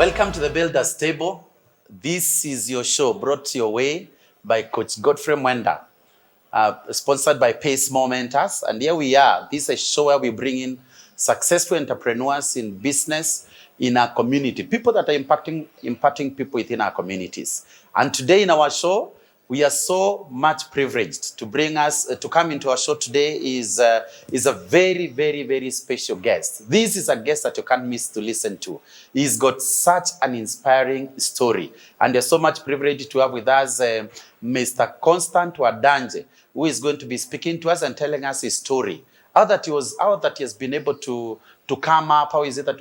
Welcome to the Builders Table. This is your show brought your way by Coach Godfrey Mwenda, sponsored by Pace Momentors. And here we are. This is a show where we bring in successful entrepreneurs in business in our community, people that are impacting people within our communities. And today in our show, we are so much privileged to bring us to come into our show today is a very, very, very special guest. This is a guest that you can't miss to listen to. He's got such an inspiring story, and there's so much privilege to have with us Mr. Constant Wandanje, who is going to be speaking to us and telling us his story. How that he has been able to come up. How is it that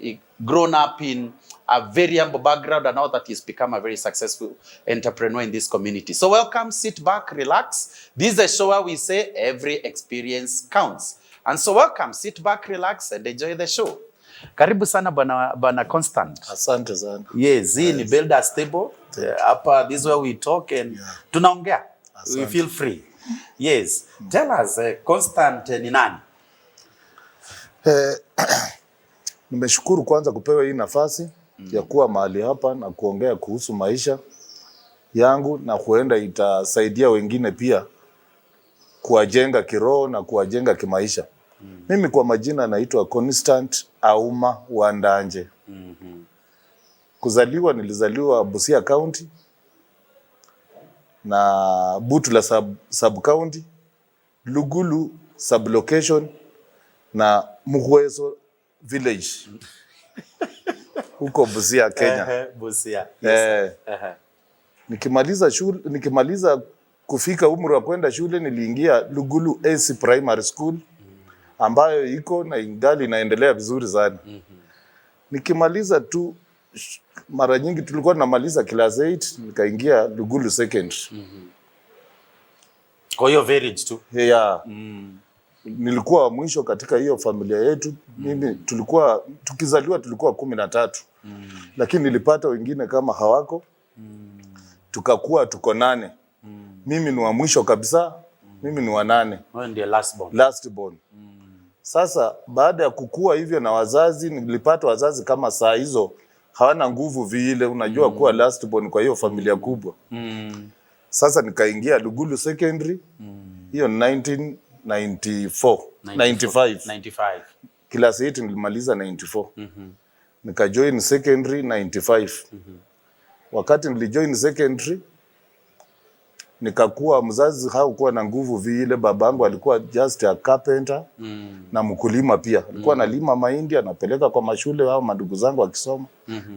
he grown up in a very humble background, and now that he's become a very successful entrepreneur in this community. So welcome, sit back, relax. This is a show where we say every experience counts. And so welcome, sit back, relax, and enjoy the show. Karibu sana, bwana Constant. Asante sana. Yes, hii ni Builders Table. Hapa this is where we talk and tunaongea. We Asante. Feel free. Yes. Tell us, Constant ni nani? Nimeshukuru kwanza kupewa hii nafasi ya kuwa mahali hapa na kuongea kuhusu maisha yangu na huenda itasaidia wengine pia kuwajenga kiroho na kuwajenga kimaisha. Mimi kwa majina naitwa Constant Auma Wandanje. Kuzaliwa, nilizaliwa Busia County na Butula sub county, Lugulu sub location na Muhweso village huko Busia, Kenya. Ehe, Busia. Yes. Nikimaliza shule, nikimaliza kufika umri wa kwenda shule, niliingia Lugulu AC Primary School ambayo iko na ingali inaendelea vizuri sana. Nikimaliza tu mara nyingi tulikuwa tunamaliza class 8, nikaingia Lugulu Secondary. Kwa hiyo village tu. Yeah. Nilikuwa wa mwisho katika hiyo familia yetu. Mimi tulikuwa tukizaliwa tulikuwa 13. Lakini nilipata wengine kama hawako. Tukakuwa tuko nane. Mimi ni wa mwisho kabisa. Mimi ni wa nane. Wewe ndiye last born. Last born. Sasa baada ya kukua hivyo na wazazi, nilipata wazazi kama saa hizo hawana nguvu vile, unajua kuwa last born kwa hiyo familia kubwa. Sasa nikaingia Lugulu Secondary hiyo 1994, 95. 95. Class 8 nilimaliza 94. Nikajoin secondary 95. Wakati nilijoin secondary, nikakuwa mzazi hakuwa na nguvu vile. Babangu alikuwa just a carpenter na mkulima pia. Alikuwa analima mahindi, anapeleka kwa mashule au mandugu zangu wakisoma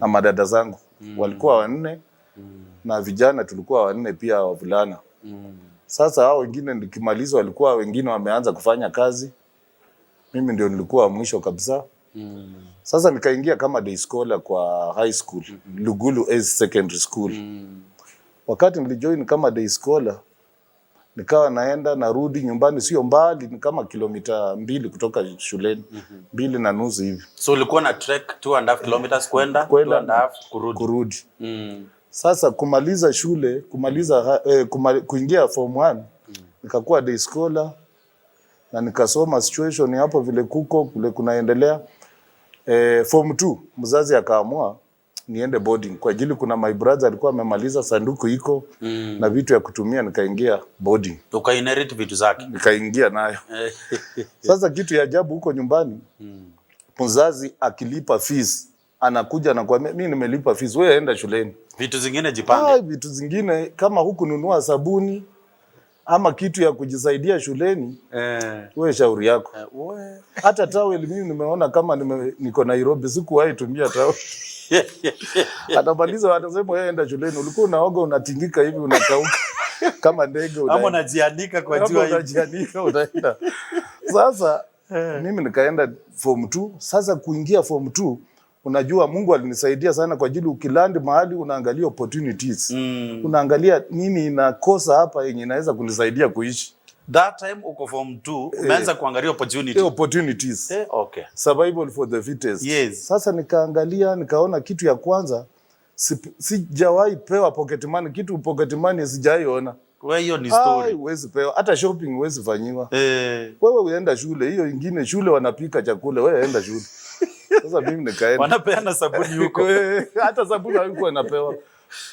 na madada zangu. Walikuwa wanne na vijana tulikuwa wanne pia wavulana. Sasa hao wengine nikimaliza walikuwa wengine wameanza kufanya kazi. Mimi ndio nilikuwa wa mwisho kabisa. Sasa nikaingia kama day scholar kwa high school, Lugulu S Secondary School. Wakati nilijoin kama day scholar, nikawa naenda narudi nyumbani, sio mbali, ni kama kilomita 2 kutoka shuleni, 2.5 hivi. So ulikuwa na trek 2.5 kilometers kwenda, Kwenda 2.5 kurudi. Kurudi. Sasa kumaliza shule, kumaliza kuingia form 1, nikakuwa day scholar na nikasoma situation hapo vile kuko vile kunaendelea. Form 2 mzazi akaamua niende boarding kwa ajili kuna my brother alikuwa amemaliza, sanduku iko na vitu ya kutumia, nikaingia boarding. Ukainherit vitu zake. Nikaingia nayo. Sasa kitu ya ajabu huko nyumbani, mzazi akilipa fees anakuja anakuambia, "Mimi nimelipa fees, wewe enda shuleni." Vitu zingine jipange. Ah, vitu zingine kama hukununua sabuni ama kitu ya kujisaidia shuleni, wewe shauri yako. We. Hata towel mimi nimeona kama niko Nairobi, sikuwahi tumia towel. Atamaliza atasema, "Wewe enda shuleni, ulikuwa unaoga unatingika hivi unakauka kama ndege." Ama Unaenda. unajianika kwa Ama jua hivi. Unajianika unaenda. Sasa mimi nikaenda form 2. Sasa kuingia form 2, unajua Mungu alinisaidia sana kwa ajili ukiland mahali unaangalia opportunities. Unaangalia nini inakosa hapa yenye inaweza kunisaidia kuishi. That time uko form 2, umeanza kuangalia opportunity. Opportunities. Survival for the fittest. Sasa nikaangalia, nikaona kitu ya kwanza, sijawahi pewa pocket money, kitu pocket money sijaiona. Wewe hiyo ni Ai, story. huwezi pewa hata shopping, huwezi fanyiwa. Wewe uenda shule, hiyo ingine shule wanapika chakula, wewe enda shule. Sasa mimi nikaenda. Wanapeana sabuni huko. Hata sabuni haikuwa napewa.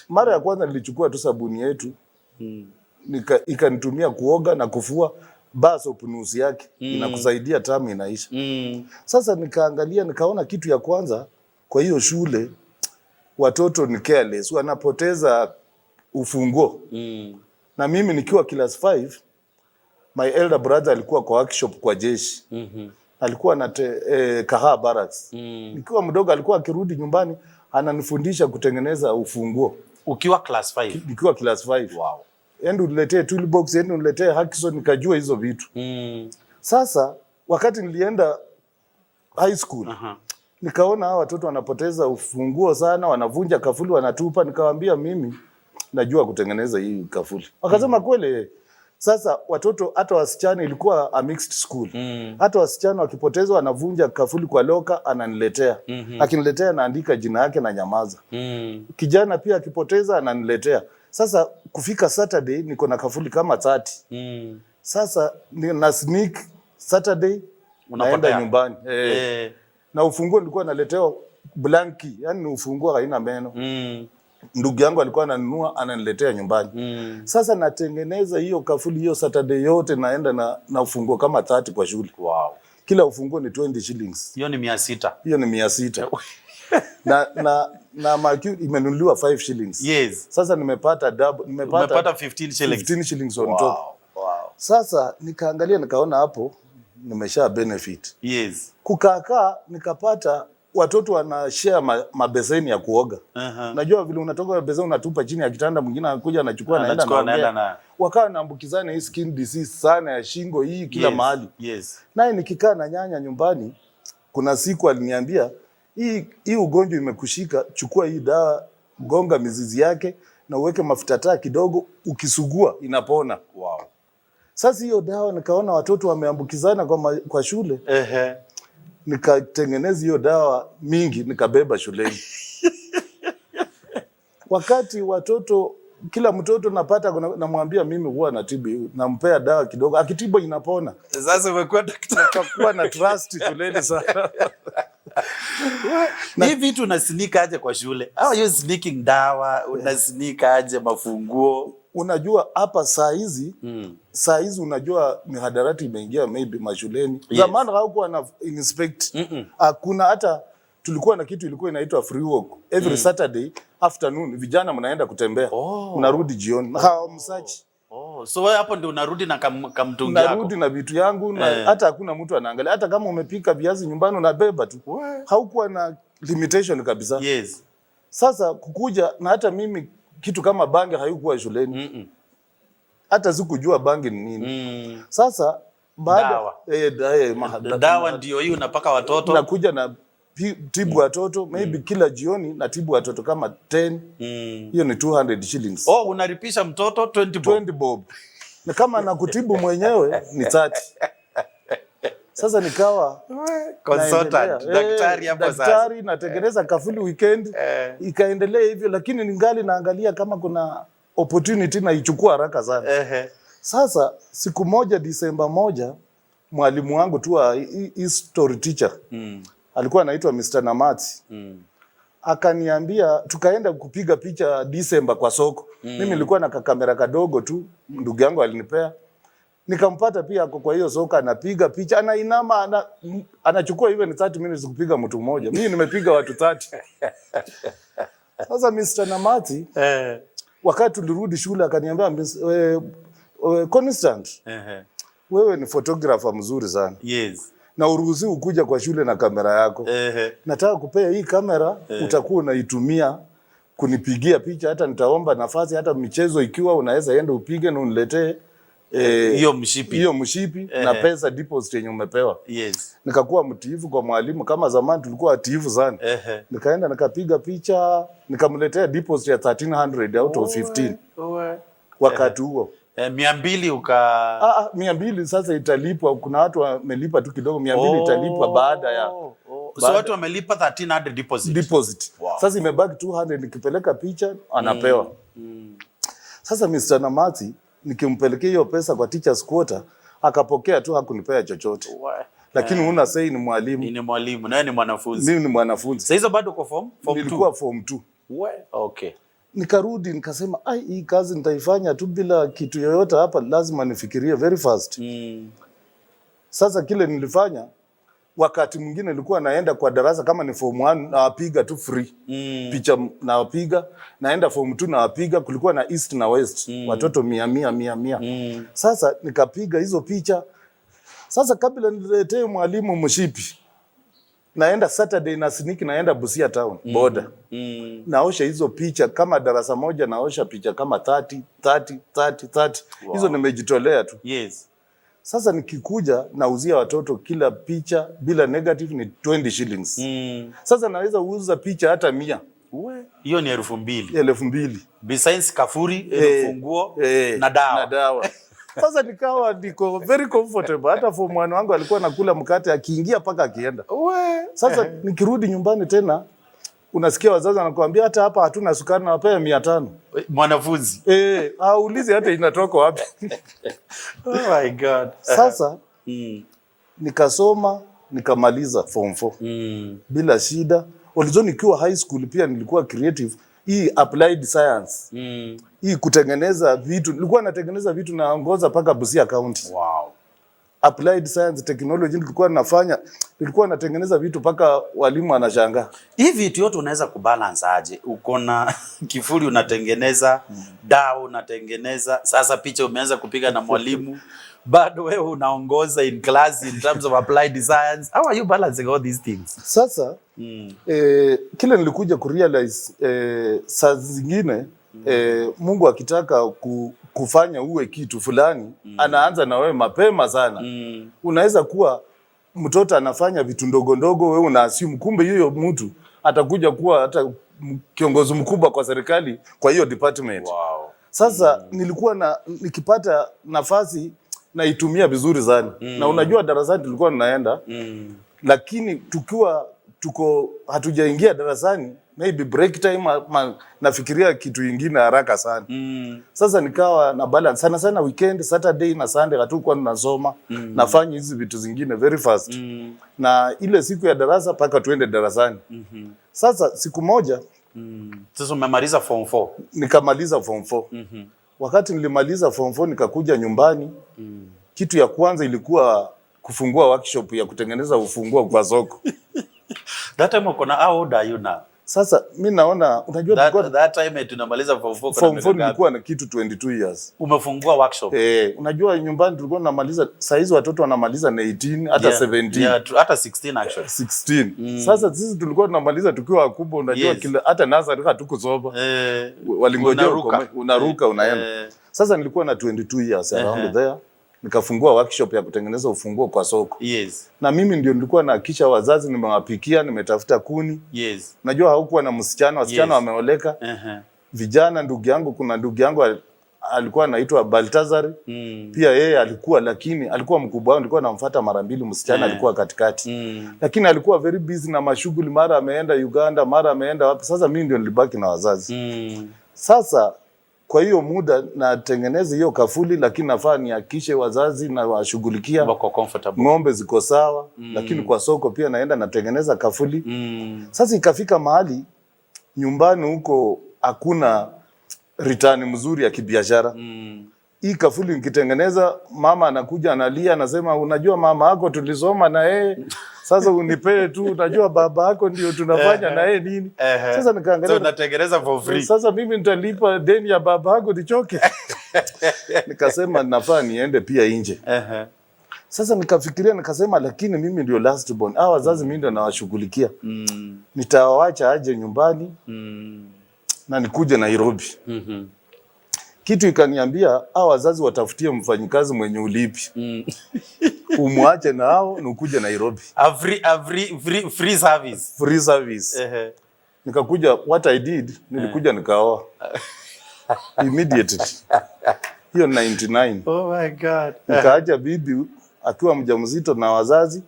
Mara ya kwanza nilichukua tu sabuni yetu, ikanitumia kuoga na kufua, bar soap nusu yake inakusaidia, term inaisha. Sasa nikaangalia, nikaona kitu ya kwanza kwa hiyo shule, watoto ni careless, wanapoteza ufunguo. Na mimi nikiwa class 5, my elder brother alikuwa kwa workshop kwa jeshi. Alikuwa na Kahaa Barracks. Nikiwa mdogo alikuwa akirudi nyumbani ananifundisha kutengeneza ufunguo. Ukiwa class 5. Nikiwa class 5. Enda uniletee toolbox, enda uniletee hacksaw, nikajua hizo vitu. Sasa wakati nilienda high school, nikaona hawa watoto wanapoteza ufunguo sana, wanavunja kafuli, wanatupa. Nikawaambia, "Mimi najua kutengeneza hii kafuli." Wakasema, "Kweli?" Sasa watoto, hata wasichana, ilikuwa a mixed school. Hata wasichana wakipoteza, wanavunja kafuli kwa locker, ananiletea. Akiniletea naandika jina yake na nyamaza. Kijana pia akipoteza ananiletea. Sasa kufika Saturday niko na kafuli kama 30. Sasa na sneak Saturday, Unapotea. Naenda nyumbani. Na ufunguo nilikuwa naletewa blank key, yani ni ufunguo haina meno. Ndugu yangu alikuwa ananunua, ananiletea nyumbani. Sasa natengeneza hiyo kafuli hiyo Saturday yote, naenda na ufunguo kama 30 kwa shule. Kila ufunguo ni 20 shillings. Hiyo ni 600. Hiyo ni 600. Na marquee imenunuliwa 5 shillings. Sasa nimepata double, nimepata Umepata 15 shillings. 15 shillings on top. Sasa nikaangalia, nikaona hapo nimesha benefit. Kukaakaa nikapata watoto wana share mabeseni ya kuoga. Najua vile unatoka beseni unatupa chini ya kitanda, mwingine anakuja anachukua, anaenda Anachukua, anaogea. anaenda na Wakawa naambukizana hii skin disease sana ya shingo hii kila mahali. Naye nikikaa na nyanya nyumbani, kuna siku aliniambia, Hii ugonjwa imekushika, chukua hii dawa, gonga mizizi yake na uweke mafuta taa kidogo, ukisugua inapona." Sasa hiyo dawa nikaona watoto wameambukizana kwa shule, nikatengeneza hiyo dawa mingi, nikabeba shuleni. Wakati watoto, kila mtoto napata namwambia mimi huwa natibu, nampea dawa kidogo, akitibu inapona. Sasa umekuwa daktari. Nikakuwa na trust shuleni sana. Hii vitu unasneak aje kwa shule? How are you sneaking dawa? Unasneak aje mafunguo? Unajua hapa saa hizi, saa hizi unajua mihadarati imeingia maybe mashuleni. Zamani hawakuwa na inspect. Hakuna. Hata tulikuwa na kitu ilikuwa inaitwa free walk. Every Saturday afternoon vijana mnaenda kutembea. Mnarudi jioni. Hawamsearch. Oh, so wewe hapo ndio unarudi na kamtungi yako. Narudi na vitu yangu na hata hakuna mtu anaangalia. Hata kama umepika viazi nyumbani unabeba tu. Haukuwa na limitation kabisa. Sasa kukuja na hata mimi kitu kama bangi haikuwa shuleni. Hata sikujua bangi ni nini. Sasa baada Dawa. eh, Dawa ndio hii unapaka watoto. Nakuja na tibu watoto maybe kila jioni natibu watoto kama 10. Hiyo ni 200 shillings. Oh, unalipisha mtoto 20 bob. 20 bob. Na kama nakutibu mwenyewe ni 30. Sasa nikawa Consultant, naendelea. daktari hapo sasa. Daktari, natengeneza kafuli weekend. Ikaendelea hivyo, lakini ningali naangalia kama kuna opportunity naichukua haraka sana. Sasa siku moja, Disemba moja, mwalimu wangu tu wa history teacher, alikuwa anaitwa Mr. Namati, akaniambia, tukaenda kupiga picha Disemba kwa soko. Mimi nilikuwa na kakamera kadogo tu, ndugu yangu alinipea. Nikampata pia ako kwa hiyo soko anapiga picha, anainama, anachukua even 30 minutes kupiga mtu mmoja. Mimi nimepiga watu 30. Sasa Mr. Namati, wakati tulirudi shule akaniambia, "Constant, wewe ni photographer mzuri sana na uruhusi kuja kwa shule na kamera yako. Nataka kupea hii kamera, utakuwa unaitumia kunipigia picha, hata nitaomba nafasi, hata michezo ikiwa unaweza enda upige na uniletee Hiyo mshipi. Hiyo mshipi na pesa deposit yenye umepewa." Nikakuwa mtiifu kwa mwalimu, kama zamani tulikuwa watiifu sana. Nikaenda nikapiga picha, nikamletea deposit ya 1300 out of 15 wakati huo. Eh, 200 uka Ah, ah, 200 sasa italipwa. Kuna watu wamelipa tu kidogo, 200 italipwa baada ya Oh. So watu wamelipa 1300 deposit. Deposit. Sasa imebaki 200, nikipeleka picha anapewa. Sasa Mr. Namati nikimpelekea hiyo pesa kwa teachers quarter, akapokea tu, hakunipea chochote. Lakini una say ni mwalimu. Ni mwalimu naye ni mwanafunzi. Mimi ni mwanafunzi. Sasa hizo bado uko form 2? Nilikuwa form 2. Okay. Nikarudi nikasema, ai, hii kazi nitaifanya tu bila kitu yoyote hapa, lazima nifikirie very fast. Sasa kile nilifanya, wakati mwingine nilikuwa naenda kwa darasa kama ni form 1, nawapiga tu free picha, nawapiga, naenda form 2, nawapiga. Kulikuwa na east na west, watoto mia mia mia mia. Sasa nikapiga hizo picha. Sasa kabla niletee mwalimu mshipi, naenda Saturday na sneak, naenda Busia town border, naosha hizo picha kama darasa moja, naosha picha kama 30 30 30 30. Hizo nimejitolea tu. Sasa nikikuja nauzia watoto kila picha bila negative ni 20 shillings. Sasa naweza uza picha hata 100. We. Hiyo ni 2000. 2000. Besides kafuri, funguo na dawa. Na dawa. Sasa nikawa niko very comfortable. Hata form one wangu alikuwa nakula mkate akiingia mpaka akienda. We. Sasa nikirudi nyumbani tena, unasikia wazazi wanakuambia hata hapa hatuna sukari, nawapea 500. Mwanafunzi. Eh, haulizi hata inatoka wapi. Oh my God. Sasa nikasoma, nikamaliza form 4 bila shida. Although nikiwa high school pia nilikuwa creative, hii applied science, hii kutengeneza vitu, nilikuwa natengeneza vitu, naongoza mpaka Busia County. Applied science technology nilikuwa nafanya, nilikuwa natengeneza vitu mpaka walimu wanashangaa. Hivi vitu yote unaweza kubalance aje? Uko na kifuli unatengeneza, dawa unatengeneza, sasa picha umeanza kupiga na mwalimu, bado wewe unaongoza in class in terms of applied science. How are you balancing all these things? Sasa kile nilikuja kurealize, saa zingine Mungu akitaka kufanya uwe kitu fulani, anaanza na wewe mapema sana. Unaweza kuwa mtoto anafanya vitu ndogo ndogo, wewe una assume, kumbe hiyo mtu atakuja kuwa hata kiongozi mkubwa kwa serikali kwa hiyo department. Sasa nilikuwa na nikipata nafasi naitumia vizuri sana. Na unajua darasani tulikuwa tunaenda, lakini tukiwa tuko hatujaingia darasani, maybe break time, nafikiria kitu ingine haraka sana. Sasa nikawa na balance sana sana weekend, Saturday na Sunday hatukuwa tunasoma, nafanya hizi vitu zingine very fast. Na ile siku ya darasa mpaka tuende darasani. Sasa siku moja Sasa umemaliza form 4. Nikamaliza form 4. Wakati nilimaliza form 4 nikakuja nyumbani, kitu ya kwanza ilikuwa kufungua workshop ya kutengeneza ufunguo kwa soko. That time uko na, how old are you now? Sasa mi naona, unajua, tulikuwa That time tunamaliza form 4, kuna form miaka 4 ngapi? Nilikuwa na kitu 22 years. Umefungua workshop. Eh, unajua nyumbani tulikuwa tunamaliza, saa hizi watoto wanamaliza na 18 hata 17. Yeah, hata 16 actually. 16. Sasa sisi tulikuwa tunamaliza tukiwa wakubwa, unajua, kila hata nursery hatukusoma. Walingojea unaruka. Unaruka unaenda. Sasa nilikuwa na 22 years around there. Nikafungua workshop ya kutengeneza ufunguo kwa soko. Na mimi ndio nilikuwa nahakikisha wazazi nimewapikia, nimetafuta kuni. Najua haukuwa na msichana, wasichana wameoleka. Vijana, ndugu yangu, kuna ndugu yangu alikuwa anaitwa Baltazar. Pia yeye alikuwa, lakini alikuwa mkubwa wangu, nilikuwa namfuata mara mbili, msichana alikuwa katikati. Lakini alikuwa very busy na mashughuli, mara ameenda Uganda, mara ameenda wapi. Sasa mimi ndio nilibaki na wazazi. Sasa kwa hiyo muda natengeneza hiyo kafuli, lakini nafaa nihakikishe wazazi na washughulikia, Wako comfortable. Ng'ombe ziko sawa, lakini kwa soko pia naenda natengeneza kafuli. Sasa ikafika mahali nyumbani huko hakuna return mzuri ya kibiashara. Hii kafuli nikitengeneza, mama anakuja analia, anasema, "Unajua mama yako tulisoma na yeye, sasa unipee tu, unajua baba yako ndio tunafanya na yeye nini." Sasa nikaangalia So unatengeneza for free. Sasa mimi nitalipa deni ya baba yako nichoke? Nikasema nafaa niende pia nje. Sasa nikafikiria, nikasema, lakini mimi ndio last born. Hawa wazazi mimi ndio nawashughulikia. Nitawawacha aje nyumbani na nikuje Nairobi? Kitu ikaniambia hawa wazazi watafutie mfanyikazi mwenye ulipi. Umwache na hao na ukuje Nairobi. A free service. Free service. Nikakuja, what I did, nilikuja nikaoa. Immediately. Hiyo 99. Oh my God. Nikaacha bibi akiwa mjamzito na wazazi,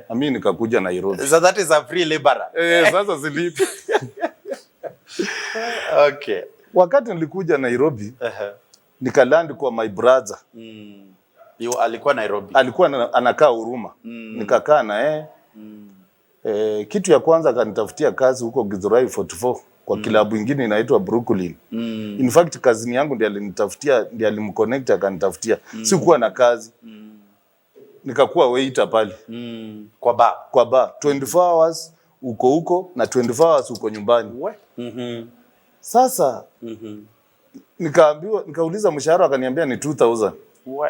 na mimi nikakuja Nairobi. So that is a free laborer. Eh, sasa silipi. Wakati nilikuja Nairobi, nikaland kwa my brother. Alikuwa Nairobi. Alikuwa anakaa Huruma. Nikakaa na yeye. Kitu ya kwanza akanitafutia kazi huko Githurai 44 kwa kilabu ingine inaitwa Brooklyn. In fact, kazini yangu ndiye alinitafutia, ndiye alimconnect akanitafutia. Sikuwa na kazi. Nikakuwa waiter pale. Kwa bar. Kwa bar 24 hours uko huko na 24 hours uko nyumbani. We. Sasa nikaambiwa, nikauliza mshahara, akaniambia ni 2000. We.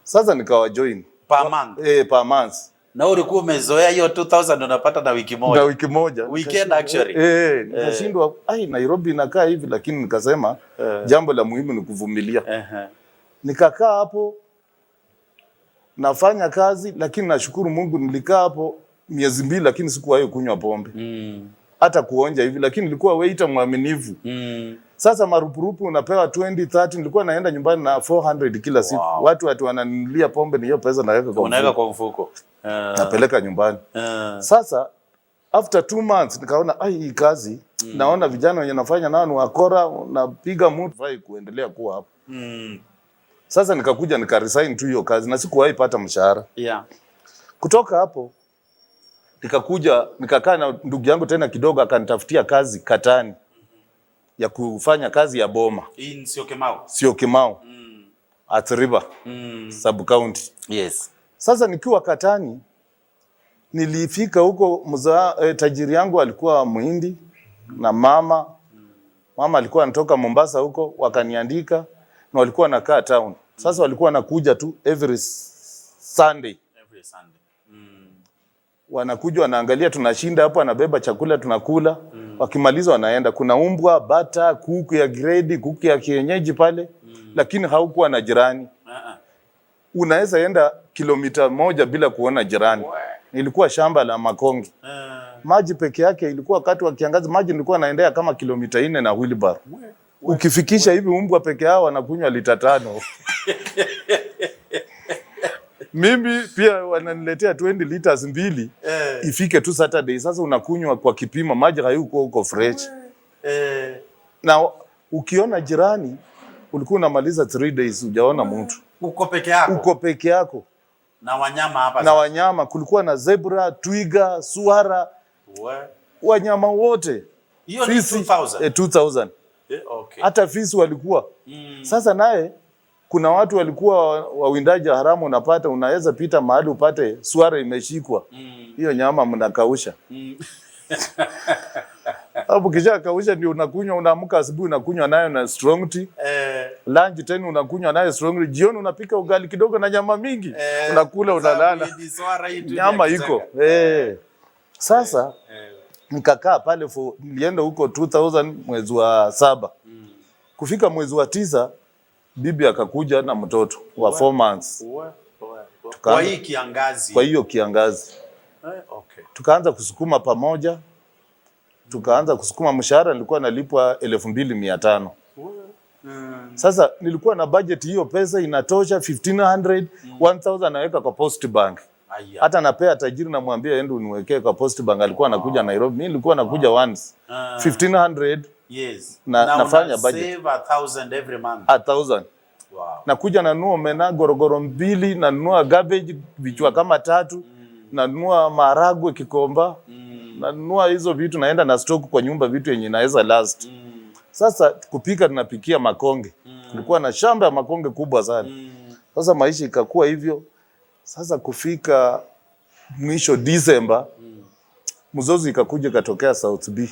Sasa nikawa join Per month. Eh, per month. Na wewe ulikuwa umezoea hiyo 2000 unapata na wiki Na moja. wiki moja. Weekend actually. Eh, nikashindwa, ai, Nairobi inakaa hivi, lakini nikasema jambo la muhimu ni kuvumilia. Nikakaa hapo nafanya kazi, lakini nashukuru Mungu nilikaa hapo miezi 2, lakini sikuwahi kunywa pombe hata kuonja hivi, lakini nilikuwa waiter mwaminifu. Sasa marupurupu unapewa 20 30, nilikuwa naenda nyumbani na 400 kila siku. Watu wananunulia pombe, ni hiyo pesa naweka kwa Unaweka mfuko, kwa mfuko. Napeleka nyumbani. Sasa after 2 months nikaona, ai, hii kazi naona vijana wenye nafanya nao ni wakora, napiga mtu fai kuendelea kuwa hapo. Sasa nikakuja nikaresign tu hiyo kazi na sikuwahi pata mshahara. Kutoka hapo nikakuja nikakaa na ndugu yangu tena kidogo, akanitafutia kazi Katani ya kufanya kazi ya boma. Hii Syokimau. Syokimau, Athi River sub county. Sasa nikiwa Katani nilifika huko tajiri yangu alikuwa Muhindi na mama alikuwa anatoka Mombasa huko, wakaniandika na walikuwa wanakaa town. Sasa walikuwa wanakuja tu every Sunday. Every Sunday. Wanakuja wanaangalia, tunashinda hapo, anabeba chakula tunakula. Wakimaliza wanaenda. Kuna umbwa, bata, kuku ya grade, kuku ya kienyeji pale, lakini haukuwa na jirani. Unaweza enda kilomita 1 bila kuona jirani. Ilikuwa shamba la makonge. Maji peke yake ilikuwa wakati wa kiangazi, maji nilikuwa naendea kama kilomita 4 na wheelbarrow. Ukifikisha hivi, umbwa peke yao wanakunywa lita 5. Mimi pia wananiletea 20 liters mbili ifike tu Saturday. Sasa unakunywa kwa kipimo, maji hayuko huko fresh. Na ukiona jirani ulikuwa unamaliza 3 days hujaona mtu. Uko peke yako. Uko peke yako. Na wanyama hapa. Na wanyama, kulikuwa na zebra, twiga, swara, wanyama wote. Hiyo ni Fisi, 2000. Eh, 2000. Okay. Hata fisi walikuwa. Sasa naye kuna watu walikuwa wawindaji haramu, unapata unaweza pita mahali upate swara imeshikwa. Hiyo nyama mnakausha. Hapo kisha kausha ndio unakunywa, unaamka asubuhi unakunywa nayo na strong tea. Lunch tena unakunywa nayo strong tea. Jioni unapika ugali kidogo na nyama mingi. Unakula, unalala. Sababu hii swara hii tu ni Nyama ya iko. kitaka. Eh. Sasa nikakaa pale nilienda huko 2000 mwezi wa saba. Kufika mwezi wa tisa bibi akakuja na mtoto wa 4 months. Kwa hii kiangazi. Kwa hiyo kiangazi. Okay. Tukaanza kusukuma pamoja. Tukaanza kusukuma, mshahara nilikuwa nalipwa 2500. Sasa nilikuwa na budget, hiyo pesa inatosha 1500, 1000 naweka kwa Post Bank. Aya. Hata napea tajiri, namwambia ende uniwekee kwa Post Bank. Alikuwa anakuja Nairobi, mimi nilikuwa nakuja once. 1500 nafanya una budget. save 1000 every month. 1000. Nakuja nanunua omena gorogoro mbili, nanunua cabbage vichwa kama tatu, nanunua maharagwe kikomba, nanunua hizo vitu, naenda na stock kwa nyumba vitu yenye inaweza last. Sasa kupika tunapikia makonge. Kulikuwa na shamba ya makonge kubwa sana. Sasa maisha ikakuwa hivyo. Sasa kufika mwisho December, mzozo ikakuja ikatokea South B.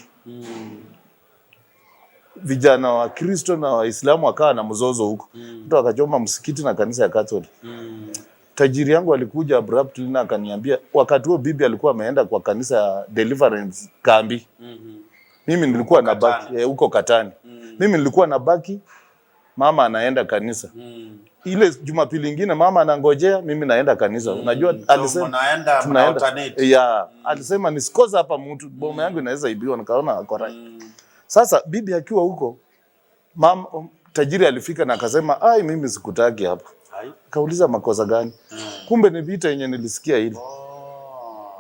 Vijana wa Kristo na Waislamu wakawa na mzozo huko. Mtu akachoma msikiti na kanisa ya Catholic. Tajiri yangu alikuja abruptly na akaniambia, wakati huo bibi alikuwa ameenda kwa kanisa ya Deliverance kambi. Mimi nilikuwa na baki huko Katani. Mimi nilikuwa na baki, mama anaenda kanisa. Ile Jumapili ingine mama anangojea, mimi naenda kanisa. Unajua So alisema mnaenda tunaenda. alternate. Yeah, alisema nisikose hapa mtu, boma yangu inaweza ibiwa, nikaona ako right. Sasa bibi akiwa huko, mama tajiri alifika na akasema, "Ai, mimi sikutaki hapa." Ai. Kauliza makosa gani? Kumbe ni vita yenye nilisikia ile. Oh.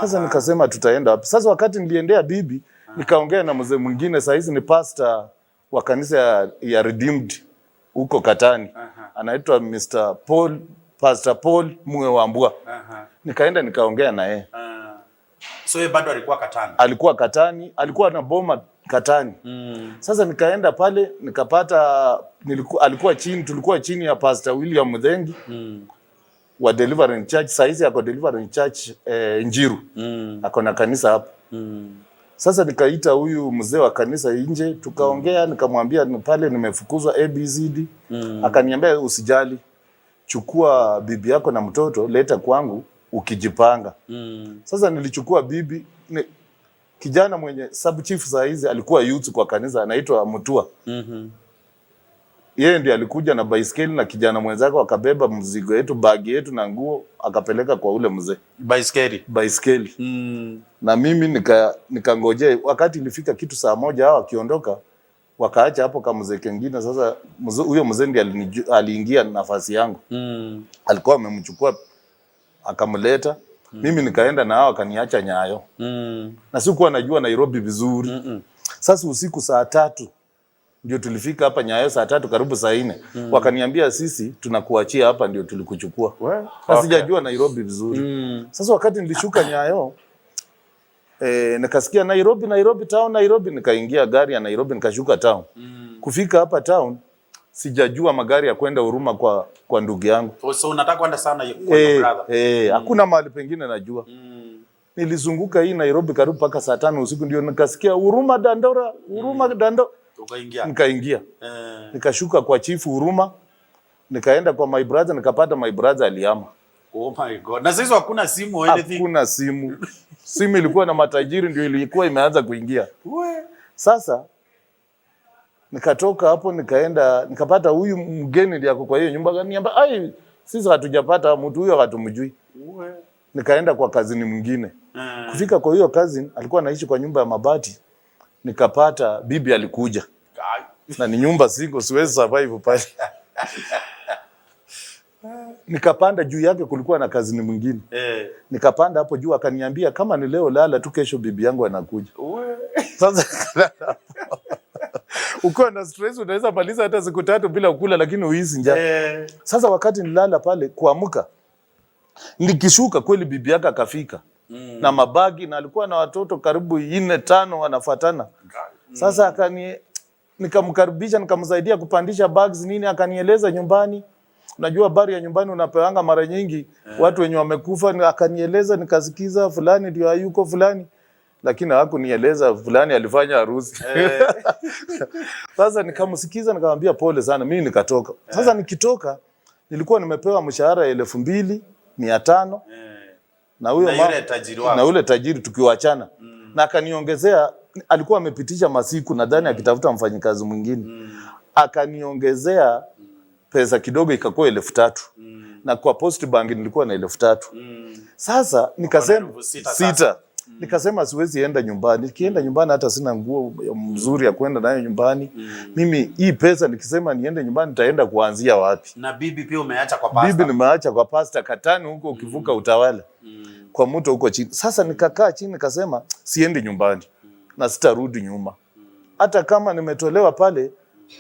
Sasa nikasema tutaenda wapi? Sasa wakati niliendea bibi, nikaongea na mzee mwingine, saa hizi ni pastor wa kanisa ya Redeemed Huko Katani. Anaitwa Mr. Paul, Pastor Paul Mwe Wambua. Nikaenda nikaongea na yeye. So yeye bado alikuwa Katani. Alikuwa Katani, alikuwa na boma Katani. Sasa nikaenda pale nikapata alikuwa chini, tulikuwa chini ya Pastor William Mudhengi wa Deliverance Church. Saizi ako Deliverance Church Njiru. Ako na kanisa hapo. Sasa nikaita huyu mzee wa kanisa nje, tukaongea, nikamwambia ni pale nimefukuzwa ABCD. Akaniambia usijali, chukua bibi yako na mtoto leta kwangu ukijipanga. Sasa nilichukua bibi kijana mwenye sub chief saa hizi alikuwa youth kwa kanisa anaitwa Mutua. Yeye ndiye alikuja na baiskeli na kijana mwenzake wakabeba mzigo yetu, bagi yetu na nguo akapeleka kwa ule mzee. Baiskeli. Baiskeli. Na mimi nikangojea wakati ilifika kitu saa 1 hao wakiondoka wakaacha hapo kamzee kengine. Sasa huyo mzee ndiye aliingia nafasi yangu. Alikuwa amemchukua akamleta. Mimi nikaenda na hao akaniacha Nyayo. Na sikuwa najua Nairobi vizuri. Sasa usiku saa 3 ndio tulifika hapa Nyayo saa 3 karibu saa 4. Wakaniambia sisi tunakuachia hapa ndio tulikuchukua. Sasa sijajua Nairobi vizuri. Sasa wakati nilishuka Nyayo nikasikia Nairobi, Nairobi town, Nairobi, nikaingia gari ya Nairobi nikashuka town. Kufika hapa town sijajua magari ya kwenda Huruma kwa ndugu yangu. Oh, so unataka kwenda sana kwa your brother. Eh, hakuna mahali pengine najua. Nilizunguka hii Nairobi karibu mpaka saa 5 usiku ndio nikasikia Huruma Dandora, Huruma Dandora. Ukaingia. Nikaingia. Nikashuka kwa chifu Huruma, nikaenda kwa my brother, nikapata my brother alihama. Oh my God. Na sasa hakuna simu or anything. Hakuna simu. Simu ilikuwa na matajiri ndio ilikuwa imeanza kuingia. We. Sasa nikatoka hapo nikaenda nikapata huyu mgeni ndiye ako kwa hiyo nyumba, akaniambia ai, sisi hatujapata mtu huyo, hatumjui. We. Nikaenda kwa cousin mwingine. Kufika kwa hiyo cousin alikuwa anaishi kwa nyumba ya mabati, nikapata bibi alikuja Ai. Na ni nyumba single, siwezi survive pale. Nikapanda juu yake, kulikuwa na cousin mwingine. Nikapanda hapo juu, akaniambia kama ni leo lala tu, kesho bibi yangu anakuja. We. Sasa ukiwa na stress unaweza maliza hata siku 3 bila kula, lakini uhisi njaa. Sasa wakati nilala pale, kuamka nikishuka, kweli bibi yake akafika na mabagi, na alikuwa na watoto karibu nne tano wanafuatana. Sasa nikamkaribisha, nikamsaidia kupandisha bags nini, akanieleza nyumbani. Unajua habari ya nyumbani unapewanga mara nyingi watu wenye wamekufa. Akanieleza, nikasikiza fulani ndio hayuko fulani, lakini hakunieleza fulani alifanya harusi. Sasa nikamsikiza, nikamwambia pole sana, mimi nikatoka. Sasa nikitoka nilikuwa nimepewa mshahara 2500 na huyo Na yule tajiri wako. Na yule tajiri tukiwachana na akaniongezea, alikuwa amepitisha masiku nadhani akitafuta mfanyikazi mwingine, akaniongezea pesa kidogo ikakuwa 3000 na kwa Post Bank nilikuwa na 3000. Sasa nikasema 6,000 sasa. Sita. Nikasema siwezi enda nyumbani. Nikienda nyumbani hata sina nguo mzuri ya kwenda nayo nyumbani. Mimi hii pesa nikisema niende nyumbani nitaenda kuanzia wapi? Na bibi pia umeacha kwa pastor. Bibi nimeacha kwa pasta Katani huko ukivuka Utawala. Kwa mto huko chini. Sasa nikakaa chini nikasema siendi nyumbani na sitarudi nyuma. Hata kama nimetolewa pale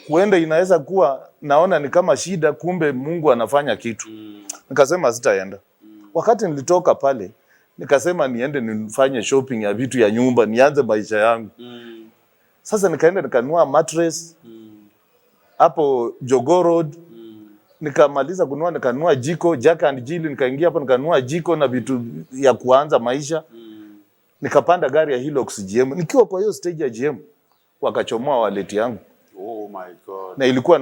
huenda inaweza kuwa naona ni kama shida, kumbe Mungu anafanya kitu. Nikasema sitaenda. Wakati nilitoka pale nikasema niende nifanye shopping ya vitu ya nyumba, nianze maisha yangu. Sasa nikaenda nikanunua mattress hapo Jogoo Road. Nikamaliza kununua, nikanunua jiko Jack and Jill, nikaingia hapo nikanunua jiko na vitu ya kuanza maisha. Nikapanda gari ya Hilux GM. Nikiwa kwa hiyo stage ya GM wakachomoa wallet yangu Oh my God. Na ilikuwa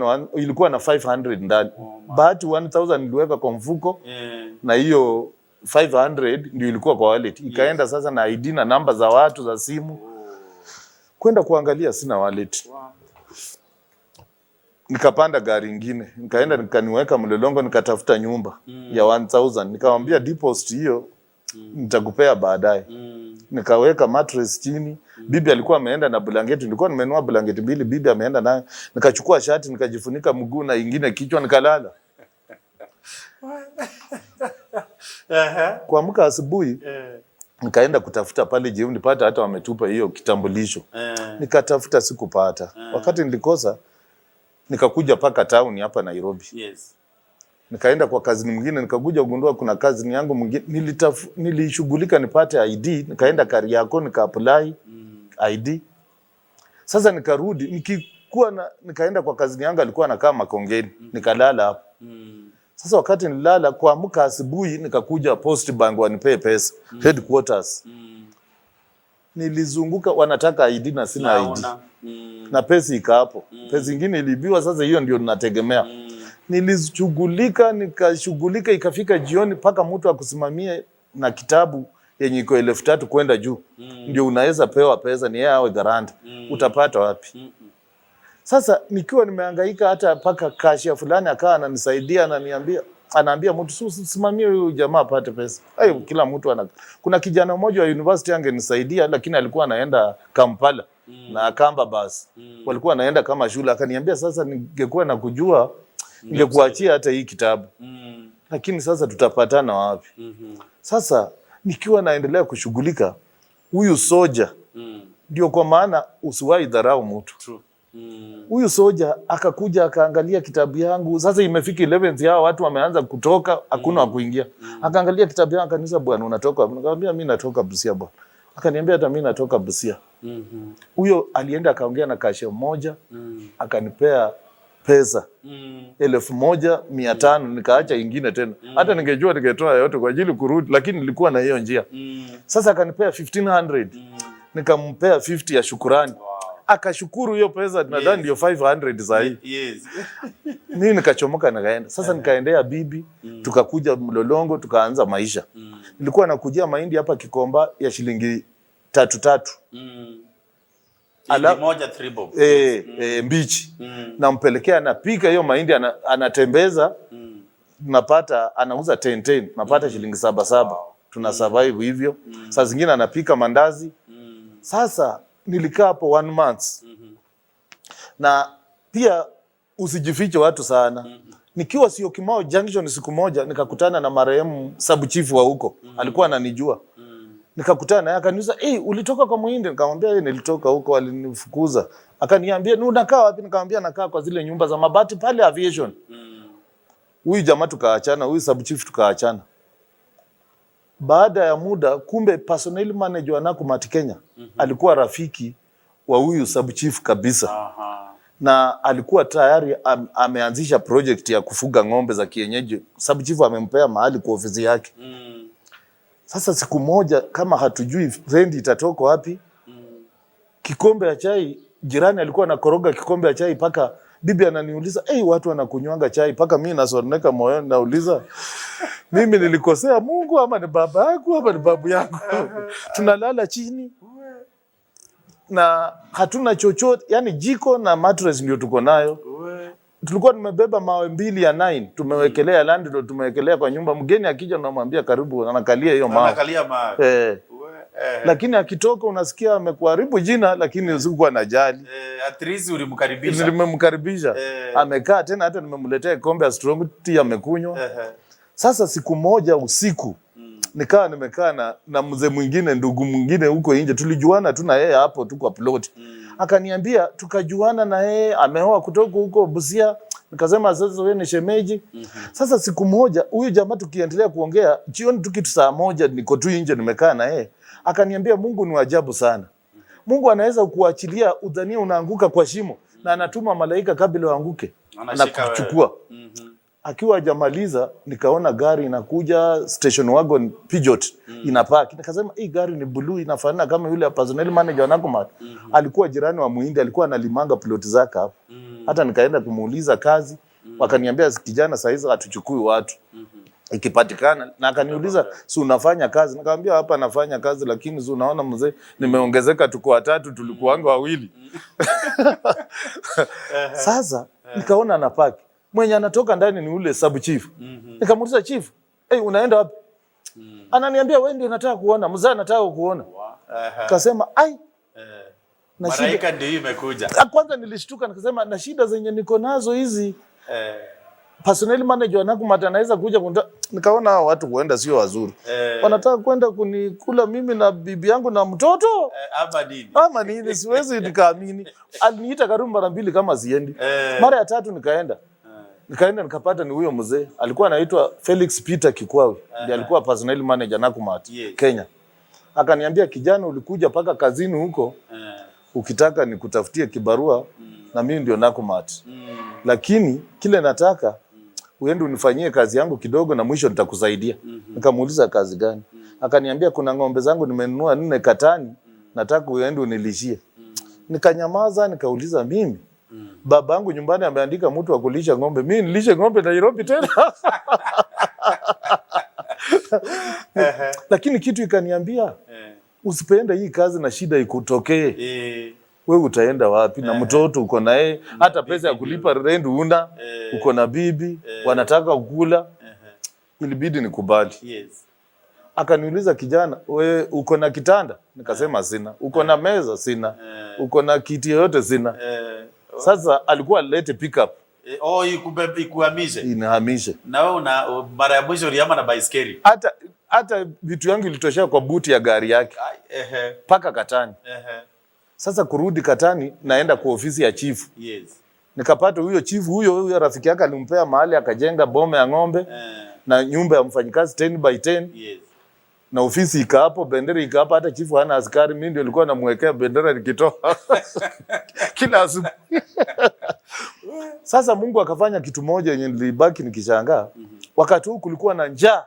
na 500 ndani. Bahati 1000 niliweka kwa mfuko na hiyo 500 ndio ilikuwa kwa wallet. Ikaenda sasa na ID na namba za watu za simu. Kwenda kuangalia sina wallet. Nikapanda gari ingine, nikaenda nikaniweka Mlolongo, nikatafuta nyumba ya 1000. Nikamwambia deposit hiyo nitakupea baadaye. Nikaweka mattress chini. Bibi alikuwa ameenda na blanketi, nilikuwa nimenunua blanketi mbili, bibi ameenda nayo. Nikachukua shati nikajifunika mguu na ingine kichwa, nikalala. Kuamka asubuhi nikaenda kutafuta pale jioni nipate hata wametupa hiyo kitambulisho. Nikatafuta sikupata. Wakati nilikosa Nikakuja paka town hapa Nairobi. Nikaenda kwa cousin mwingine, nikakuja kugundua kuna cousin yangu mwingine. Nilishughulika nipate ID, nikaenda Kariakoo nika apply ID. Sasa nikarudi nikikuwa na, nikaenda kwa cousin yangu alikuwa anakaa Makongeni, nikalala hapo. Sasa wakati nilala, kuamka asubuhi nikakuja Post Bank wanipee pesa, headquarters. Nilizunguka, wanataka ID na sina ID. Naona. Na pesa ika hapo. Pesa ingine iliibiwa, sasa hiyo ndio ninategemea. Nilishughulika, nikashughulika, ikafika jioni mpaka mtu akusimamie na kitabu yenye iko 3,000 kwenda juu ndio unaweza pewa pesa, ni yeye awe guarantee. Utapata wapi? Sasa nikiwa nimehangaika, hata mpaka cashier fulani akawa ananisaidia, ananiambia, anaambia mtu, "Simamie huyu jamaa apate pesa." Ayo, kila mtu ana. Kuna kijana mmoja wa university angenisaidia, lakini alikuwa anaenda Kampala na Kamba basi. Walikuwa anaenda kama shule, akaniambia, "Sasa ningekuwa na kujua ningekuachia hata hii kitabu. Lakini sasa tutapatana wapi?" Sasa nikiwa naendelea kushughulika, huyu soja, ndio kwa maana usiwahi dharau mtu. True. Huyu soja akakuja akaangalia kitabu yangu. Sasa imefika 11th, hao watu wameanza kutoka, hakuna wa kuingia. Akaangalia kitabu yangu akaniuliza, "Bwana, unatoka wapi?" Nikamwambia, "Mimi natoka Busia, bwana." Akaniambia, "Hata mimi natoka Busia." Huyo alienda akaongea na cashier mmoja, akanipea pesa 1,500, nikaacha ingine tena. Hata ningejua ningetoa yote kwa ajili kurudi, lakini nilikuwa na hiyo njia. Sasa akanipea 1500, nikampea 50 ya shukurani. Akashukuru hiyo pesa, nadhani ndio 500 sahii. Mimi nikachomoka nikaenda. Sasa nikaendea bibi, tukakuja Mlolongo, tukaanza maisha. Nilikuwa nakujia mahindi hapa Kikomba ya shilingi tatu tatu. Moja 3 bob. E, mbichi. Nampelekea, anapika hiyo mahindi, anatembeza, napata, anauza 10 10, napata shilingi saba saba. Tuna survive hivyo. Saa zingine anapika mandazi. Sasa nilikaa hapo one month. Na pia usijifiche watu sana. Nikiwa Syokimau Junction siku moja nikakutana na marehemu sub chief wa huko. Alikuwa ananijua. Nikakutana naye akaniuliza, "Eh, ulitoka kwa Muhindi?" Nikamwambia, "Eh, nilitoka huko, walinifukuza." Akaniambia, "Ni unakaa wapi?" Nikamwambia, "Nakaa kwa zile nyumba za mabati pale Aviation." Huyu jamaa tukaachana, huyu sub chief tukaachana. Baada ya muda, kumbe personnel manager wa Nakumatt Kenya alikuwa rafiki wa huyu sub chief kabisa na alikuwa tayari ameanzisha project ya kufuga ng'ombe za kienyeji. Sub chief amempea mahali kwa ofisi yake. Sasa siku moja, kama hatujui rent itatoka wapi, kikombe ya chai, jirani alikuwa anakoroga kikombe ya chai paka bibi ananiuliza, "Hey, watu wanakunywanga chai?" Paka mimi nasononeka moyoni, nauliza, "Mimi nilikosea Mungu ama ni baba yangu ama ni babu yangu?" Tunalala chini na hatuna chochote, yani jiko na mattress ndio tuko nayo. Tulikuwa tumebeba mawe mbili ya 9 tumewekelea landlord, tumewekelea kwa nyumba. Mgeni akija unamwambia karibu, anakalia hiyo mawe. Anakalia mawe. Eh. Lakini akitoka unasikia amekuharibu jina, lakini sikuwa najali. Eh, at least ulimkaribisha. Nimemkaribisha, amekaa tena, hata nimemletea kikombe ya strong tea amekunywa. Sasa siku moja usiku nikawa nimekaa na mzee mwingine, ndugu mwingine huko nje, tulijuana tu na yeye hapo tu kwa plot. Akaniambia tukajuana na yeye, ameoa kutoka huko Busia. Nikasema sasa wewe ni shemeji. Sasa siku moja huyu jamaa tukiendelea kuongea jioni tu kitu saa moja, niko tu nje nimekaa na yeye, akaniambia, "Mungu ni ajabu sana. Mungu anaweza kuachilia udhania unaanguka kwa shimo na anatuma malaika kabla uanguke na Anashika wewe. kuchukua." Akiwa hajamaliza nikaona gari inakuja, station wagon Peugeot, inapaki. Nikasema hii gari ni blue, inafanana kama yule personnel manager wa Nakumatt. Alikuwa jirani wa Muhindi, alikuwa analimanga plot zake hapo. Hata nikaenda kumuuliza kazi, wakaniambia, "Kijana, saa hizi hatuchukui watu, ikipatikana." Na akaniuliza, "Si unafanya kazi?" Nikamwambia, "Hapa nafanya kazi, lakini si unaona mzee, nimeongezeka, tuko watatu, tulikuwanga wawili." Sasa nikaona anapaki, mwenye anatoka ndani ni ule sub chief. Nikamuuliza, "Chief, hey, unaenda wapi?" Ananiambia, "Wewe ndio nataka kuona mzee, anataka kuona." Kasema, "Ai, na shida." Malaika ndio hii imekuja. Ah, kwanza nilishtuka, nikasema na shida zenye niko nazo hizi. Personnel manager wa Nakumatt anaweza kuja nikaona hao watu huenda sio wazuri. Wanataka kwenda kunikula mimi na bibi yangu na mtoto Ama nini? Ama nini? Siwezi nikaamini. Aliniita karibu mara mbili kama siendi. Mara ya tatu nikaenda. Nikaenda nikapata ni huyo mzee. Alikuwa anaitwa Felix Peter Kikwawi. Ndiye alikuwa personnel manager Nakumatt Kenya. Akaniambia, "Kijana, ulikuja paka kazini huko ukitaka nikutafutie kibarua na mimi ndio Nakumatt. Lakini kile nataka uende unifanyie kazi yangu kidogo na mwisho nitakusaidia." Nikamuuliza, "Kazi gani?" Akaniambia, "Kuna ng'ombe zangu nimenunua nne Katani, nataka uende unilishie." Nikanyamaza, nikauliza, "Mimi babangu nyumbani ameandika mtu wa kulisha ng'ombe, mimi nilishe ng'ombe Nairobi tena?" Lakini kitu ikaniambia, "Usipoenda hii kazi na shida ikutokee, wewe utaenda wapi na mtoto uko naye, hata pesa ya kulipa rent una, uko na bibi, wanataka kukula." Ilibidi nikubali. Akaniuliza, "Kijana, we uko na kitanda?" Nikasema, "Sina." "Uko na meza?" "Sina." "Uko na kiti yoyote?" "Sina." Sasa alikuwa alete pickup Oh, ikuhamishe. Inahamishe. Na wewe una mara ya mwisho ulihama na baiskeli. Hata vitu yangu ilitoshea kwa buti ya gari yake Ai, mpaka Katani. Sasa kurudi Katani, naenda kwa ofisi ya chifu. Nikapata huyo chifu, huyo huyo rafiki yake alimpea mahali akajenga boma ya ng'ombe na nyumba ya mfanyikazi 10 by 10 na ofisi ika hapo, bendera ika hapo, hata chifu hana askari. Mimi ndio nilikuwa namwekea bendera nikitoa kila asubuhi. Sasa Mungu akafanya kitu moja yenye nilibaki nikishangaa. Wakati huu kulikuwa na njaa.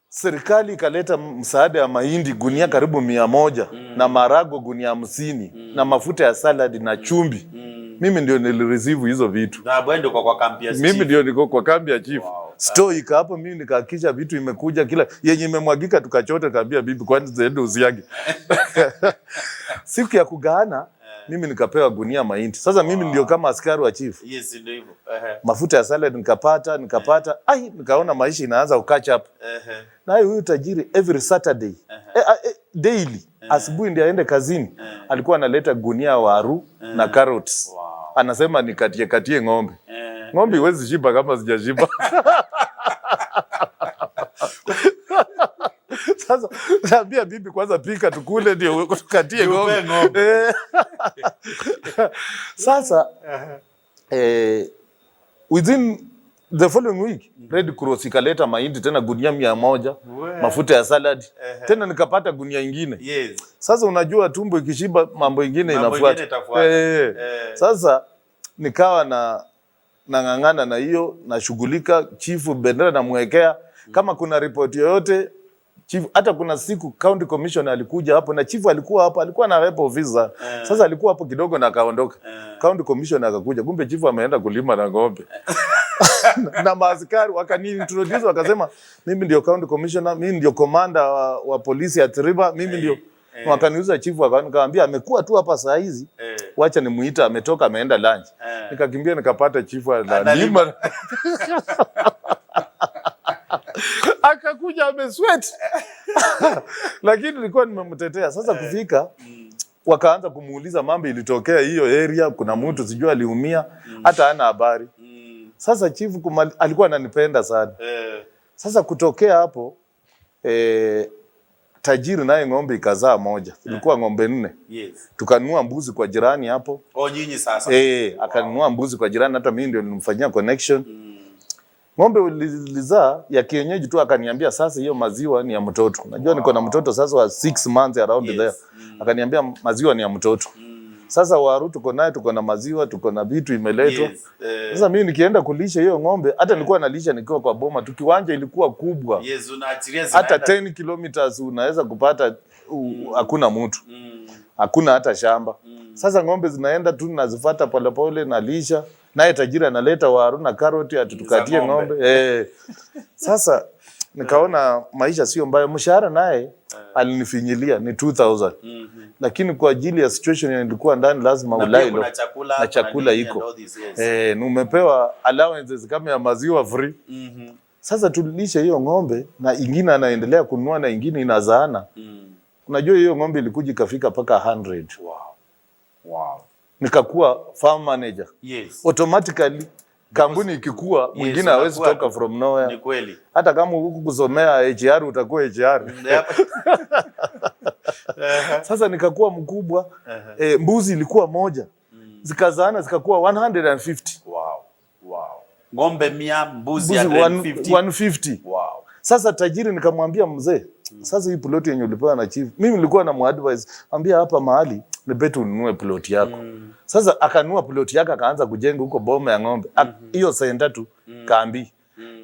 Serikali ikaleta msaada ya mahindi gunia karibu 100 na marago gunia 50 na mafuta ya salad na chumvi. Mimi ndio nilireceive hizo vitu. Na wewe ndio kwa kambi ya Mimi chief. ndio niko kwa kambi ya chief. Store ika hapo, mimi nikahakikisha vitu imekuja, kila yenye imemwagika tukachota, kaambia bibi, "Kwani ziende usiage." Siku ya kugaana, mimi nikapewa gunia mahindi. Sasa mimi ndio kama askari wa chief. Yes, ndio hivyo. Mafuta ya salad nikapata. Ai, nikaona maisha inaanza kucatch up. Naye huyu tajiri every Saturday, daily asubuhi ndio aende kazini, alikuwa analeta gunia waru na carrots. Anasema nikatie katie ng'ombe. Ng'ombe iwezi shiba kama sijashiba. Sasa naambia bibi, "Kwanza pika tukule ndio tukatie Ndio ng'ombe." upe ng'ombe. Sasa within the following week Red Cross ikaleta mahindi tena gunia 100, mafuta ya salad tena nikapata gunia ingine. Sasa unajua tumbo ikishiba mambo ingine Mambo inafuata. ingine itafuata. Sasa nikawa na nang'ang'ana na hiyo, nashughulika, chifu bendera namwekea, kama kuna ripoti yoyote chifu. Hata kuna siku county commissioner alikuja hapo na chifu alikuwa hapo, alikuwa na rep officer. Sasa alikuwa hapo kidogo na akaondoka. County commissioner akakuja, kumbe chifu ameenda kulima na ng'ombe na maaskari. Wakaniintroduce, wakasema mimi ndio county commissioner, mimi ndio commander wa polisi ya River, mimi ndio. Wakaniuliza chifu, nikamwambia amekuwa tu hapa saa hizi, wacha nimuita, ametoka ameenda lunch. Nikakimbia nikapata chifu analima, akakuja amesweat, lakini nilikuwa nimemtetea. Sasa kufika wakaanza kumuuliza mambo ilitokea hiyo area, kuna mtu sijui aliumia, hata hana habari. Sasa chifu alikuwa ananipenda sana. Sasa kutokea hapo tajiri naye ng'ombe ikazaa moja, ilikuwa ng'ombe nne. Tukanunua mbuzi kwa jirani hapo. Oh, nyinyi sasa. Eh, akanunua mbuzi kwa jirani, hata mimi ndio nilimfanyia connection. Ng'ombe ulizaa ya kienyeji tu, akaniambia sasa hiyo maziwa ni ya mtoto. Najua niko na mtoto sasa wa 6 months around there. Akaniambia maziwa ni ya mtoto. Sasa waru tuko naye, tuko na maziwa, tuko na vitu imeletwa. Sasa mimi nikienda kulisha hiyo ng'ombe, hata nilikuwa nalisha nikiwa kwa boma tu, kiwanja ilikuwa kubwa. Yes, unaachilia Hata zinaenda. 10 kilometers unaweza kupata hakuna mtu. Hakuna hata shamba. Sasa ng'ombe zinaenda tu, nazifuata polepole, nalisha. Naye tajiri analeta waru na karoti ati tukatie ng'ombe. ng'ombe. Sasa nikaona maisha sio mbaya. Mshahara naye alinifinyilia ni 2000. Lakini kwa ajili ya situation yenye nilikuwa ndani lazima Na pia ulai kuna chakula, na kuna chakula nini iko. and all this, yes. Eh, na umepewa allowances kama ya maziwa free. Sasa tulishe hiyo ng'ombe na ingine anaendelea kununua na ingine inazaana. Unajua hiyo ng'ombe ilikuja ikafika mpaka 100. Nikakuwa farm manager. Automatically Kampuni ikikua mwingine hawezi unakuwa toka from nowhere. Ni kweli. Hata kama huku kusomea HR utakuwa HR. Sasa nikakuwa mkubwa, mbuzi ilikuwa moja, zikazaana zikakuwa 150. Wow. Ng'ombe 100, mbuzi Mbuzi 150. 150. Sasa tajiri nikamwambia mzee, sasa hii plot yenye ulipewa na chief, mimi nilikuwa na muadvise, ambia hapa mahali ni better ununue plot yako. Sasa akanunua plot yake akaanza kujenga huko boma ya ng'ombe. Hiyo senta tu kambi.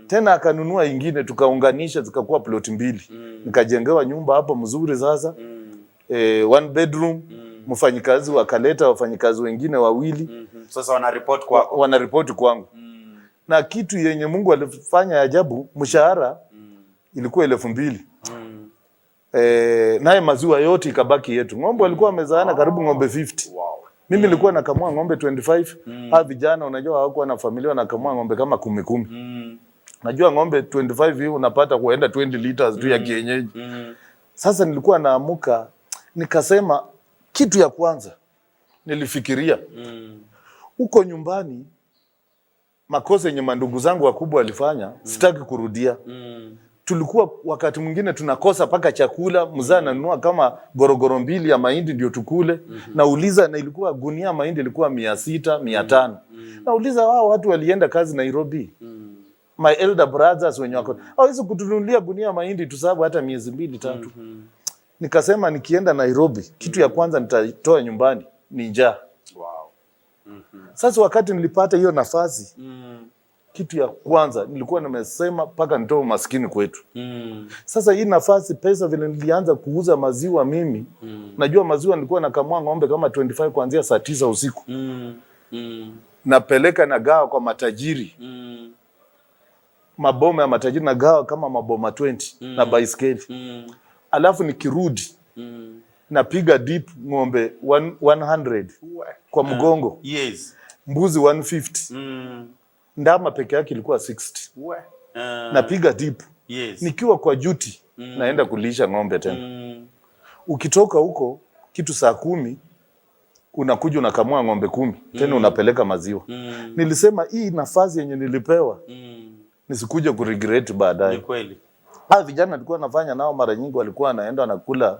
Tena akanunua ingine tukaunganisha zikakuwa plot mbili. Nikajengewa nyumba hapo mzuri sasa. One bedroom. Mfanyikazi wakaleta wafanyikazi wengine wawili. Sasa wana report kwako. Wanaripoti kwangu. Na kitu yenye Mungu alifanya ajabu, mshahara ilikuwa 2000. Naye maziwa yote ikabaki yetu. Ng'ombe walikuwa wamezaana karibu ng'ombe 50. Mimi nilikuwa nakamua ng'ombe 25. Hawa vijana unajua hawakuwa na familia, wanakamua ng'ombe kama kumi kumi. Najua ng'ombe 25 hii unapata kuenda 20 liters tu ya kienyeji. Sasa nilikuwa naamuka nikasema, kitu ya kwanza nilifikiria huko nyumbani, makosa yenye mandugu zangu wakubwa walifanya, sitaki kurudia. Tulikuwa wakati mwingine tunakosa paka chakula, mzee ananunua kama gorogoro mbili ya mahindi ndio tukule. Nauliza, na ilikuwa gunia mahindi ilikuwa 600, 500. Nauliza, wao watu walienda kazi Nairobi, my elder brothers wenye wako hawezi kutununulia gunia mahindi tusabu hata miezi mbili tatu. Nikasema nikienda Nairobi, kitu ya kwanza nitatoa nyumbani ni njaa. Sasa wakati nilipata hiyo nafasi, kitu ya kwanza nilikuwa nimesema mpaka nitoe umaskini kwetu. Sasa hii nafasi, pesa vile nilianza kuuza maziwa mimi, najua maziwa nilikuwa nakamua ng'ombe kama 25 kuanzia saa 9 usiku. Napeleka nagawa kwa matajiri. Maboma ya matajiri nagawa kama maboma 20 na baiskeli. Alafu nikirudi napiga dip ng'ombe 100 kwa mgongo. Mbuzi 150. Ndama peke yake ilikuwa 60. Napiga dip. Nikiwa kwa duty naenda kulisha ng'ombe tena. Ukitoka huko kitu saa 10 unakuja unakamua ng'ombe 10 tena unapeleka maziwa. Nilisema hii nafasi yenye nilipewa nisikuje kuregret baadaye. Ni kweli. Hawa vijana nilikuwa nafanya nao mara nyingi walikuwa wanaenda wanakula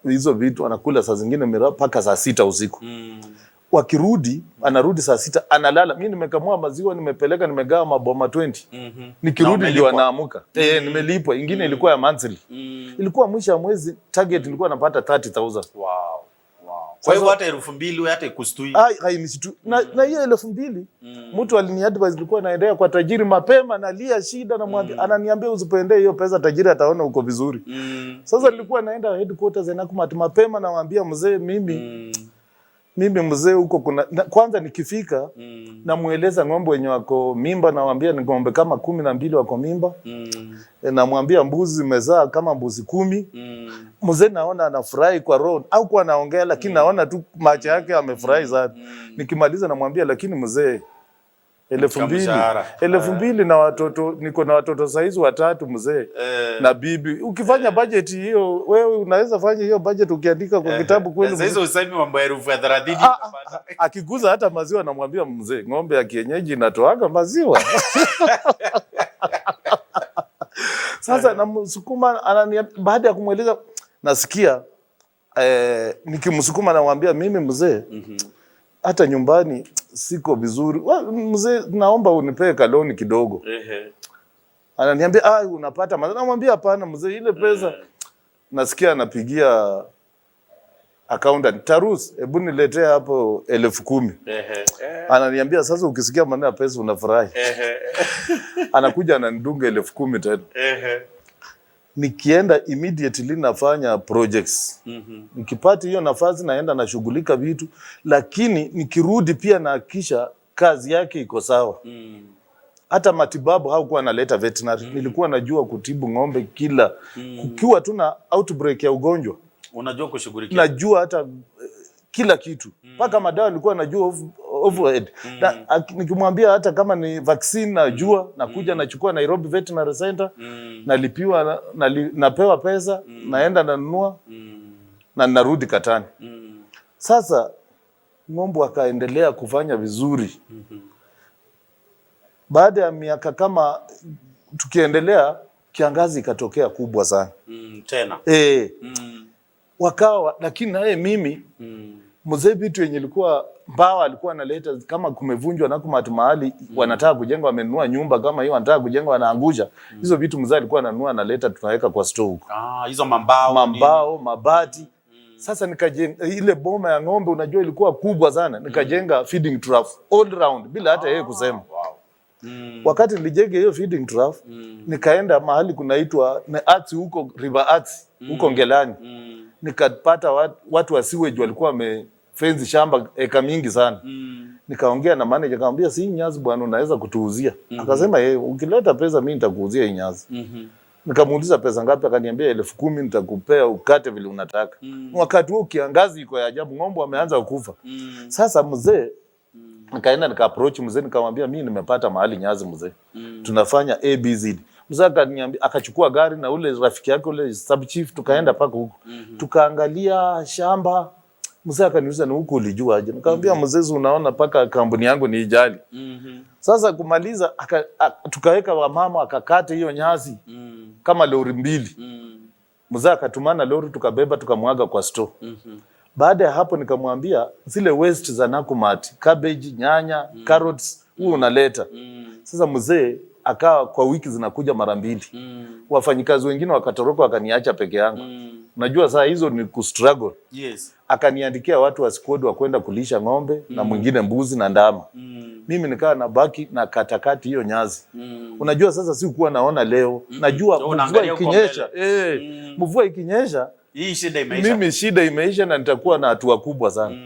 hizo vitu, wanakula saa zingine miraa mpaka saa 6 usiku. Wakirudi, anarudi saa 6 analala. Mimi nimekamua maziwa, nimepeleka, nimegawa maboma 20. Nikirudi Na ndio umelipwa. anaamuka. Nimelipwa. Ingine ilikuwa ya monthly. Ilikuwa mwisho wa mwezi target ilikuwa napata 30,000. Wow. Kwa hivyo hata 2000 wewe hata ikustui. Ai, hainishtui. Na hiyo 2000 mtu aliniadvise, nilikuwa naendea kwa tajiri mapema, nalia shida, namwambia, ananiambia usipoendea hiyo pesa tajiri ataona uko vizuri. Sasa nilikuwa naenda headquarters ya Nakumatt mapema, namwambia mzee, mimi mzee huko kuna na, kwanza nikifika namueleza ng'ombe wenye wako mimba, namwambia ni ng'ombe kama 12 wako mimba. Namwambia mbuzi zimezaa kama mbuzi 10. Mzee naona anafurahi kwa roho, au kwa anaongea lakini naona tu macho yake amefurahi sana. Nikimaliza namwambia lakini mzee 2000, Mshahara. 2000 na watoto, niko na watoto saizi watatu mzee na bibi. Ukifanya budget hiyo, wewe unaweza fanya hiyo budget ukiandika kwa kitabu kweli. Sasa hizo usemi mambo ya 30,000 utapata. Akiguza hata maziwa namwambia mzee, ng'ombe ya kienyeji inatoaga maziwa. Sasa namsukuma, baada ya kumweleza nasikia nikimsukuma namwambia mimi mzee, hata nyumbani siko vizuri. Mzee naomba unipee kaloan kidogo. Ananiambia unapata maziwa. Namwambia hapana mzee, ile pesa. Nasikia anapigia accountant, Tarus, hebu niletee hapo 10,000. Ananiambia sasa ukisikia maneno ya pesa unafurahi. Anakuja ananidunga 10,000 tena. Nikienda immediately nafanya projects. Nikipata hiyo nafasi naenda nashughulika vitu, lakini nikirudi pia nahakikisha kazi yake iko sawa. Hata matibabu hakuwa analeta veterinary. Nilikuwa najua kutibu ng'ombe kila kukiwa tu na outbreak ya ugonjwa. Unajua kushughulikia. Najua hata kila kitu. Mpaka madawa nilikuwa najua overhead. Na nikimwambia hata kama ni vaccine najua, nakuja nachukua Nairobi Veterinary Center, nalipiwa napewa pesa, naenda nanunua na narudi Katani. Sasa ng'ombe akaendelea kufanya vizuri. Baada ya miaka kama tukiendelea, kiangazi ikatokea kubwa sana. Tena. Wakawa lakini naye mimi mzee, vitu yenye ilikuwa mbao alikuwa analeta, kama kumevunjwa na kumati mahali wanataka kujenga, wamenunua nyumba kama hiyo, wanataka kujenga, wanaangusha hizo vitu, mzee alikuwa ananunua, analeta, tunaweka kwa store huko. Ah, hizo mambao. Mambao, mabati. Sasa nikajenga ile boma ya ng'ombe, unajua ilikuwa kubwa sana, nikajenga feeding trough all round bila hata yeye kusema. Wakati nilijenga hiyo feeding trough, nikaenda mahali kunaitwa na Athi huko River Athi huko Ngelani, nikapata watu wa sewage walikuwa wamefence shamba eka mingi sana. Nikaongea na manager, nikamwambia, "Si nyasi bwana unaweza kutuuzia?" Akasema, "Yeye ukileta pesa mimi nitakuuzia hii nyasi." Nikamuuliza pesa ngapi, akaniambia 10,000 nitakupea ukate vile unataka. Wakati huo kiangazi iko ya ajabu, ng'ombe wameanza kufa. Sasa mzee, nikaenda nika approach mzee, nikamwambia, "Mimi nimepata mahali nyasi mzee. Tunafanya ABZ." Mzee akaniambia, akachukua gari na ule rafiki yake ule sub chief, tukaenda paka huko. Tukaangalia shamba. Mzee akaniuliza, "Ni huku ulijua aje?" Nikamwambia, "Mzee, si unaona paka kampuni yangu ni ijali." Sasa kumaliza tukaweka wamama akakata hiyo nyasi kama lori mbili. Mzee akatumana lori, tukabeba, tukamwaga kwa store. Baada ya hapo nikamwambia zile waste za Nakumatt, cabbage, nyanya, carrots, huo unaleta. Sasa mzee akawa kwa wiki zinakuja mara mbili. Wafanyikazi wengine wakatoroka wakaniacha peke yangu. Unajua saa hizo ni kustruggle. Akaniandikia watu wa squad wa kwenda kulisha ng'ombe na mwingine mbuzi na ndama. Mimi nikawa nabaki na katakati hiyo nyasi. Unajua sasa si kuwa naona leo. Najua Ndio mvua unaangalia huko ikinyesha, mbele. mvua ikinyesha Hii shida imeisha. Mimi shida imeisha na nitakuwa na hatua kubwa sana.